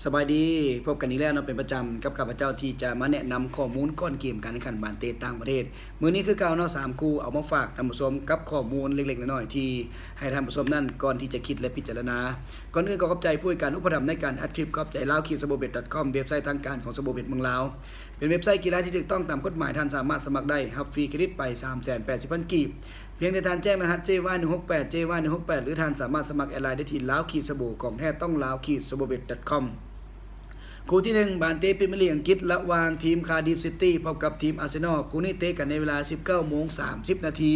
ສະບາຍດີ ພົບກັນອີກແລ້ວເນາະ ເປັນປະຈຳກັບຂ້າພະເຈົ້າທີ່ຈະມາແນະນຳຂໍ້ມູນກ່ອນເກມການແຂ່ງຂັນບານເຕະຕ່າງປະເທດ. ມື້ນີ້ຄືເກົ່າເນາະ ສາມຄູ່ ເອົາມາຝາກທ່ານຜູ້ຊົມກັບຂໍ້ມູນເລັກໆນ້ອຍໆ ທີ່ໃຫ້ທ່ານຜູ້ຊົມນັ້ນ ກ່ອນທີ່ຈະຄິດ ແລະ ພິຈາລະນາ. ກ່ອນອື່ນກໍຂອບໃຈຜູ້ໃຫ້ການອຸປະຖຳໃນການອັດຄລິບ, ຂອບໃຈ Laokids Sportbet dot com ເວັບໄຊທາງການຂອງ Sportbet ເມືອງລາວ. ເປັນເວັບໄຊກິລາທີ່ຖືກຕ້ອງຕາມກົດໝາຍ, ທ່ານສາມາດສະໝັກໄດ້, ຮັບຟຣີເຄຣດິດໄປ ສາມແສນແປດສິບພັນກີບ. ພຽງແຕ່ທ່ານແຈ້ງລະຫັດ ເຈ ວາຍ ໜຶ່ງຫົກແປດ ເຈ ວາຍ ໜຶ່ງຫົກແປດ ຫຼື ທ່ານສາມາດສະໝັກແອັດໄລນ໌ໄດ້ທີ່ Laokids Sport ຂອງແທ້ຕ້ອງ Laokids Sportbet dot com. ຄູ່ທີໜຶ່ງ ບານເຕະພຣີເມຍລີກອັງກິດ ລະຫວ່າງທີມ Cardiff City ພົບກັບທີມ Arsenal. ຄູ່ນີ້ເຕະກັນໃນເວລາ ສິບເກົ້າໂມງ ສາມສິບນາທີ.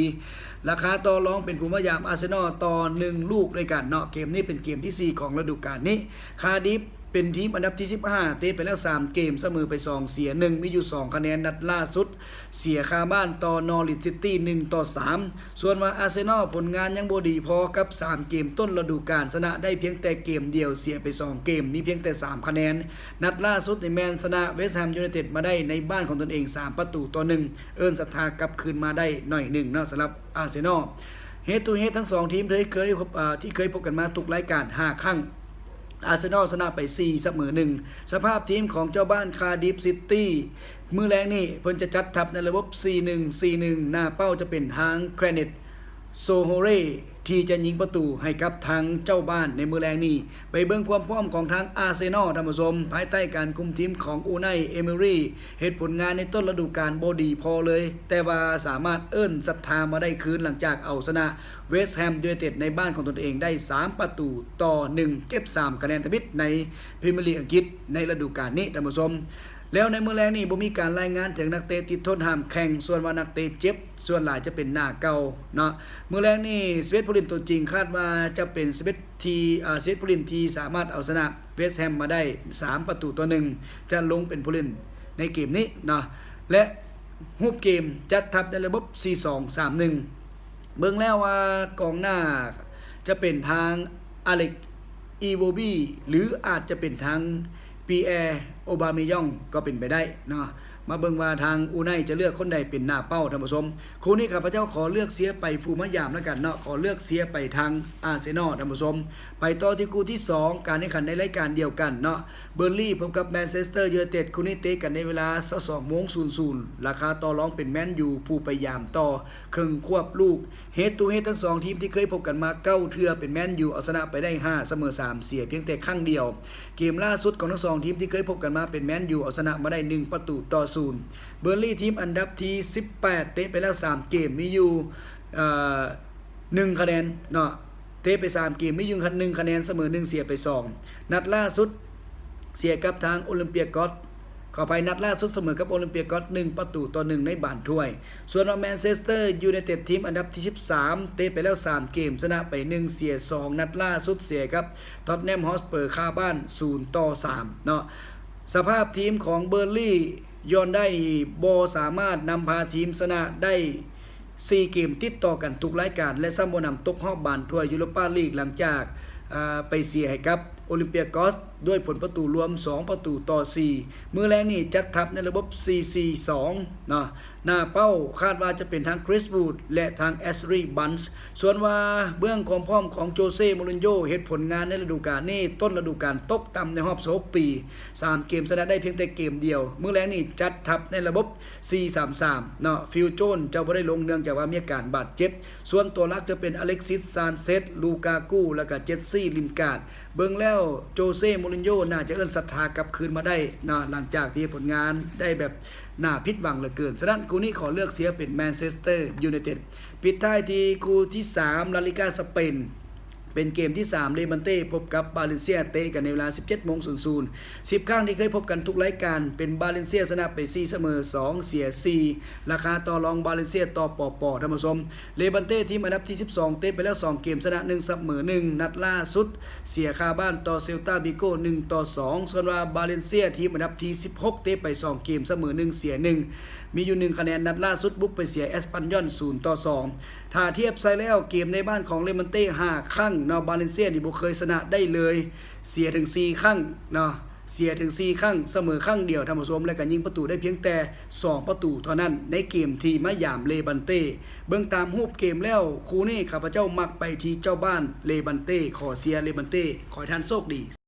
ລາຄາຕໍ່ລອງເປັນຜູ້ມາຢາມ Arsenal ຕໍ່ໜຶ່ງລູກດ້ວຍກັນເນາະ. ເກມນີ້ເປັນເກມທີສີ່ຂອງລະດູການນີ້. Cardiff ເປັນທີມອັນດັບທີສິບຫ້າ ເຕະໄປແລ້ວສາມເກມ ສະເໝີໄປສອງ ເສຍໜຶ່ງ ມີຢູ່ສອງຄະແນນ. ນັດລ່າສຸດເສຍຄາບ້ານຕໍ່ Norwich City ໜຶ່ງຕໍ່ສາມ. ສ່ວນວ່າ Arsenal ຜົນງານຍັງບໍ່ດີພໍກັບສາມເກມຕົ້ນລະດູການ, ຊະນະໄດ້ພຽງແຕ່ເກມດຽວ, ເສຍໄປສອງເກມ, ມີພຽງແຕ່ສາມຄະແນນ. ນັດລ່າສຸດນີ້ແມ່ນຊະນະ West Ham United ມາໄດ້ໃນບ້ານຂອງຕົນເອງ ສາມປະຕູຕໍ່ໜຶ່ງ, ເອີ້ນສັດທາກັບຄືນມາໄດ້ໜ້ອຍໜຶ່ງເນາະ ສຳລັບ Arsenal. Head to head ທັງສອງທີມທີ່ເຄີຍ ເອີ ທີ່ເຄີຍພົບກັນມາທຸກລາຍການຫ້າຄັ້ງ. Arsenal ຊະນະໄປສີ່ ສະເໝີໜຶ່ງ. ສະພາບທີມຂອງເຈົ້າບ້ານ Cardiff City ມື້ແລງນີ້ເພິ່ນຈະຈັດທັບໃນລະບົບ ສີ່ໜຶ່ງສີ່ໜຶ່ງ ໜ້າເປົ້າຈະເປັນທາງ Granit Xhaka ທີ່ຈະຍິງປະຕູໃຫ້ກັບທາງເຈົ້າບ້ານໃນມື້ແລງນີ້. ໄປເບິ່ງຄວາມພ້ອມຂອງທາງ Arsenal ທ່ານຜູ້ຊົມ, ພາຍໃຕ້ການຄຸມທີມຂອງ Unai Emery ເຮັດຜົນງານໃນຕົ້ນລະດູການບໍ່ດີພໍເລີຍ, ແຕ່ວ່າສາມາດເອີ້ນສັດທາມາໄດ້ຄືນ ຫຼັງຈາກເອົາຊະນະ West Ham United ໃນບ້ານຂອງຕົນເອງໄດ້ສາມປະຕູຕໍ່ໜຶ່ງ, ເກັບສາມຄະແນນທຳອິດໃນພຣີເມຍລີກອັງກິດໃນລະດູການນີ້ ທ່ານຜູ້ຊົມ. ແລ້ວໃນມື້ແລງນີ້ບໍ່ມີການລາຍງານເຖິງນັກເຕະຕິດທົດຫ້າມແຂ່ງ, ສ່ວນວ່ານັກເຕະເຈັບ ສ່ວນຫຼາຍຈະເປັນໜ້າເກົ່າເນາະ. ມື້ແລງນີ້ ສິບເອັດຜູ້ຫຼິ້ນຕົວຈິງຄາດວ່າຈະເປັນ ສິບເອັດ ທີ່ ເອີ ສິບເອັດຜູ້ຫຼິ້ນທີ່ສາມາດເອົາຊະນະ West Ham ມາໄດ້ສາມປະຕູຕໍ່ໜຶ່ງ ຈະລົງເປັນຜູ້ຫຼິ້ນໃນເກມນີ້ເນາະ ແລະ ຮູບເກມຈັດທັບໃນລະບົບ ສີ່ສອງສາມໜຶ່ງ. ເບິ່ງແລ້ວວ່າກອງໜ້າຈະເປັນທາງ Alex Iwobi ຫຼື ອາດຈະເປັນທາງ Pierre Aubameyang ກໍເປັນໄປໄດ້ເນາະ. ມາເບິ່ງວ່າທາງ Unai ຈະເລືອກຄົນໃດເປັນໜ້າເປົ້າ ທ່ານຜູ້ຊົມ. ຄູ່ນີ້ຂ້າພະເຈົ້າຂໍເລືອກເຊຍໄປຜູ້ມາຢາມແລ້ວກັນເນາະ, ຂໍເລືອກເຊຍໄປທາງ Arsenal ທ່ານຜູ້ຊົມ. ໄປຕໍ່ທີ່ຄູ່ທີສອງ ການແຂ່ງຂັນໃນລາຍການດຽວກັນເນາະ, Burnley ພົບກັບ Manchester United. ຄູ່ນີ້ເຕະກັນໃນເວລາ ຊາວສອງໂມງສູນສູນ. ລາຄາຕໍ່ລອງເປັນ Man U ຜູ້ໄປຢາມຕໍ່ເຄິ່ງຄວບລູກ. Head to head ທັງສອງທີມທີ່ເຄີຍພົບກັນມາເກົ້າເທື່ອ ເປັນ Man U ເອົາຊະນະໄປໄດ້ຫ້າ ສະເໝີສາມ ເສຍພຽງແຕ່ຄັ້ງດຽວ. ເກມລ່າສຸດຂອງທັງສອງທີມທີ່ເຄີຍພົບກັນມາເປັນ Man U ເອົາຊະນະມາໄດ້ໜຶ່ງປະຕູຕໍ່ສູນ. Burnley ທີມອັນດັບທີສິບແປດ ເຕະໄປແລ້ວສາມເກມ ມີຢູ່ ເອີ ໜຶ່ງຄະແນນເນາະ, ເຕະໄປສາມເກມ ມີຢູ່ໜຶ່ງຄະແນນ, ສະເໝີໜຶ່ງ ເສຍໄປສອງ. ນັດລ່າສຸດເສຍກັບທາງ Olympiacos ຂໍອະໄພ, ນັດລ່າສຸດສະເໝີກັບ Olympiacos ໜຶ່ງປະຕູຕໍ່ໜຶ່ງໃນບານຖ້ວຍ. ສ່ວນວ່າ Manchester United ທີມອັນດັບທີສິບສາມ ເຕະໄປແລ້ວສາມເກມ, ຊະນະໄປໜຶ່ງ ເສຍສອງ. ນັດລ່າສຸດເສຍກັບ Tottenham Hotspur ຄາບ້ານ ສູນຕໍ່ສາມເນາະ. ສະພາບທີມຂອງ Burnley ຍ້ອນໄດ້ບໍ່ສາມາດນຳພາທີມຊະນະໄດ້ ສີ່ເກມຕິດຕໍ່ກັນທຸກລາຍການ ແລະ ຊ້ຳບໍ່ນຳຕົກຮອບບານຖ້ວຍ Europa League ຫຼັງຈາກ ເອີ ໄປເສຍໃຫ້ກັບ Olympiacos ດ້ວຍຜົນປະຕູລວມ ສອງປະຕູຕໍ່ສີ່. ມື້ແລງນີ້ຈັດທັບໃນລະບົບ ສີ່ສີ່ສອງ ເນາະ, ໜ້າເປົ້າຄາດວ່າຈະເປັນທັງ Chris Wood ແລະ ທັງ Ashley Barnes. ສ່ວນວ່າເບື້ອງຄວາມພ້ອມຂອງ Jose Mourinho ເຮັດຜົນງານໃນລະດູການນີ້ ຕົ້ນລະດູການຕົກຕ່ຳໃນຮອບຊາວຫົກປີ, ສາມເກມຊະນະໄດ້ພຽງແຕ່ເກມດຽວ. ມື້ແລງນີ້ຈັດທັບໃນລະບົບ ສີ່ສາມສາມ ເນາະ, Phil Jones ຈະບໍ່ໄດ້ລົງເນື່ອງຈາກວ່າມີອາການບາດເຈັບ. ສ່ວນຕົວຫຼັກຈະເປັນ Alexis Sanchez, Lukaku ແລ້ວກະ Jesse Lingard. ເບິ່ງແລ້ວ Jose Mourinho ໜ້າຈະເອີ້ນສັດທາກັບຄືນມາໄດ້ເນາະ, ຫຼັງຈາກທີ່ເຮັດຜົນງານໄດ້ແບບໜ້າຜິດຫວັງເຫຼືອເກີນ. ສະນັ້ນ ຄູ່ນີ້ຂໍເລືອກເຊຍເປັນ Manchester United. ປິດທ້າຍທີ່ຄູ່ທີສາມ La Liga ສະເປນ. ເປັນເກມທີສາມ Levante ພົບກັບ Valencia ເຕະກັນໃນເວລາ ສິບເຈັດໂມງສູນສູນ. ສິບຄັ້ງທີ່ເຄີຍພົບກັນທຸກລາຍການ ເປັນ Valencia ຊະນະໄປສີ່ ສະເໝີສອງ ເສຍສີ່. ລາຄາຕໍ່ລອງ Valencia ຕໍ່ປອປ ທ່ານຜູ້ຊົມ. Levante ທີມອັນດັບທີສິບສອງ ເຕະໄປແລ້ວສອງເກມ ຊະນະໜຶ່ງ ສະເໝີໜຶ່ງ. ນັດລ່າສຸດເສຍຄາບ້ານຕໍ່ Celta Vigo ໜຶ່ງຕໍ່ສອງ. ສ່ວນວ່າ Valencia ທີມອັນດັບທີສິບຫົກ ເຕະໄປສອງເກມ ສະເໝີໜຶ່ງ ເສຍໜຶ່ງ. ມີຢູ່ໜຶ່ງຄະແນນ. ນັດລ່າສຸດບຸກໄປເສຍ Espanyol ສູນຕໍ່ສອງ. ຖ້າທຽບໃສ່ແລ້ວ ເກມໃນບ້ານຂອງ Levante ຫ້າຄັ້ງເນາະ, Valencia ນີ້ບໍ່ເຄີຍຊະນະໄດ້ເລີຍ, ເສຍເຖິງສີ່ຄັ້ງເນາະ, ເສຍເຖິງສີ່ຄັ້ງ, ສະເໝີຄັ້ງດຽວ ທ່ານຜູ້ຊົມ, ແລະ ກະຍິງປະຕູໄດ້ພຽງແຕ່ສອງປະຕູເທົ່ານັ້ນ ໃນເກມທີ່ມາຢາມ Levante. ເບິ່ງຕາມຮູບເກມແລ້ວ ຄູ່ນີ້ຂ້າພະເຈົ້າມັກໄປທີ່ເຈົ້າບ້ານ Levante. ຂໍເຊຍ Levante, ຂໍໃຫ້ທ່ານໂຊກດີ.